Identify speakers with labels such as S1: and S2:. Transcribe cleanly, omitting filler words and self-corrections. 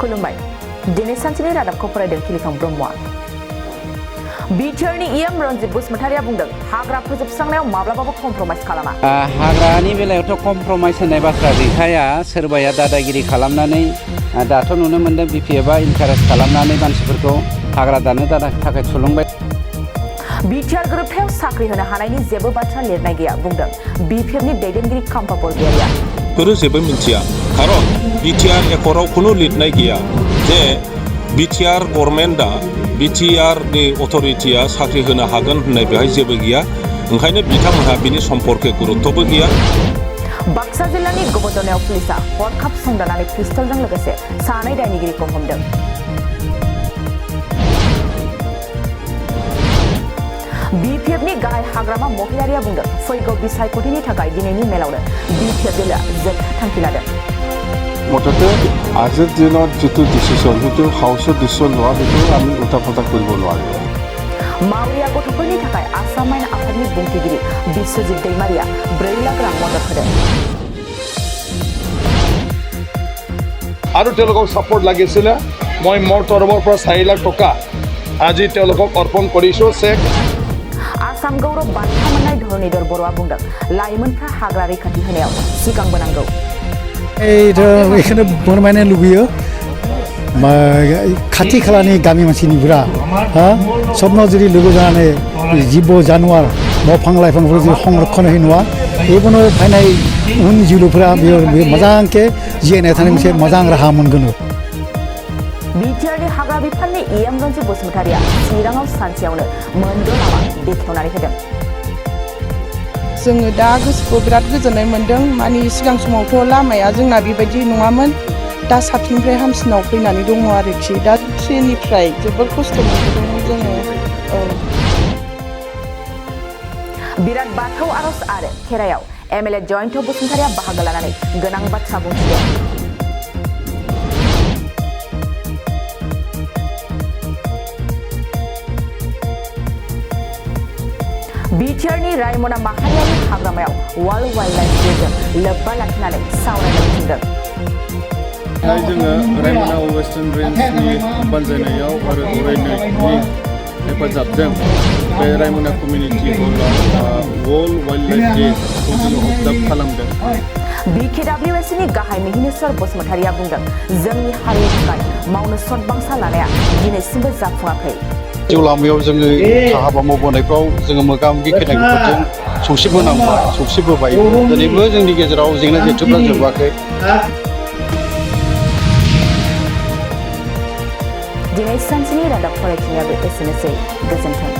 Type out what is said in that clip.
S1: खुलुमबाय दिनै सानसेनि रादाबखौ फरायदों खिलिखां ब्रह्मआ बिटिआरनि इएम रनजित बसुमतारिया बुंदों हाग्रा फोजोबस्रांनायाव माब्लाबाबो कमप्रमाइज खालामा
S2: हाग्रानि बेलायावथ' कमप्रमाइज होननाय बाथ्रा गैखाया सोरबाया दादागिरि खालामनानै दाथ' नुनो मोनदों बिपिएफआ इनकारेज खालामनानै मानसिफोरखौ हाग्रा दाननो थाखाय थुलुंबाय
S1: बिटिआर गोरोबथायाव साख्रि होनो हानायनि जेबो बाथ्रा लिरनाय गैया बुंदों बिपिएफनि दैदेनगिरि खाम्फा बरगयारिया
S3: बेफोरो जेबो मिन्थिया खारन बिटिआर एकर्डआव खुनु लिरनाय गैया जे बिटिआर गभर्नमेन्टआ बिटिआरनि अथरिटिया साख्रि होनो हागोन होननाय बेहाय जेबो गैया ओंखायनो बिथांमोनहा बिनि सम्पर्के गुरुत्वबो गैया
S1: बाक्सा जिल्लानि गबदनायाव पुलिसा हरखाब संदाननानै पिस्तलजों लोगोसे सानै दायनिगिरिखौ हमदों बिपिएफनि गाहाय हाग्रामा महिलारिया बुंदों फैगौ बिसायख'थिनि थाखाय दिनैनि मेलावनो बिपिएफ दलआ जोबथा थांखि लादों
S4: मुथते आजिर दिनाव जितु डिसिसन हितु हाउसर डिसिसन लवा बेखौ आमी उल्टा फाल्टा करिब नोवारो
S1: मावरिया गथ'फोरनि थाखाय आसाम आयेन आफादनि बुंथिगिरि बिश्वजित दैमारिया 4 लाख रां मदद होदों
S5: আৰু তেওঁলোকক সাপোর্ট লাগিছিল মই মোৰ তৰফৰ পৰা 4 লাখ টকা আজি তেওঁলোকক অৰ্পণ কৰিছো চেক
S1: आसाम गौरव बान्था मोननाय धरनीधर बर'आ बुंदों लाइमोनफ्रा हाग्रा रैखाथि होनायाव सिगांबोनांगौ
S6: एखौनो फोरमायनो लुबैयो खाथि खालानि गामि मानसिनिफोरा सबनो जुदि लोगो जानानै जिब जानुवार दंफां लाइफांफोर जुदि संरक्षण होयो नङा बेखौनो फैनाय उन जिउफोरा बेयो मोजांके जिरायना थानाय मोनसे मोजां राहा मोनगोन
S1: बिटिआरनि हाग्रा बिफाननि इएम रनजित बसुमतारिया चिराङाव सानसेयावनो मोनद' लामा बेखेवनानै होदों
S7: जोङो दा गोसोखौ बिराद गोजोननाय मोनदों माने सिगां समावथ' लामाया जोंना बेबायदि नङामोन दा साबसिननिफ्राय हामसिनाव फैनानै दङ आरोखि दा ट्रेननिफ्राय जोबोद खस्थ' मोनदों जोङो
S1: बिराद बाथौ आरज आरो खेरायाव एमएलए जयन्त बसुमतारिया बाहागो लानानै गोनां बाथ्रा बुंथिदों बिटिआरनि रायमना माहारियारि हाग्रामायाव वर्ल्ड वाइल्ड डेजों लोब्बा लाखिनानै सावरायनो खुंदों
S4: जोङो रायमना वेस्टार्न रेन्जनि बानजायनायाव आरो अरायनायनि हेफाजाबजों बे रायमना कमिउनिटि हलाव वर्ल्ड वाइल्ड डेखौ जोङो अबजार्भ खालामदों
S1: बिकेडब्लिउएसनि गाहाय मिहिनेश्वर बसुमतारिया बुंदों जोंनि हारिनि थाखाय मावनो सदबांसा लानाया दिनैसिमबो जाफुङाखै
S4: जिउ लामायाव जोङो हाबा मावबोनायफ्राव जोङो मोगा मोगि खैनायफोरजों सौसिबोबाय दिनैबो जोंनि गेजेराव जेंना जेथोफ्रा जोबाखै
S1: दिनै सानसेनि रादाब फरायथिनायाबो एसेनोसै गोजोन्थों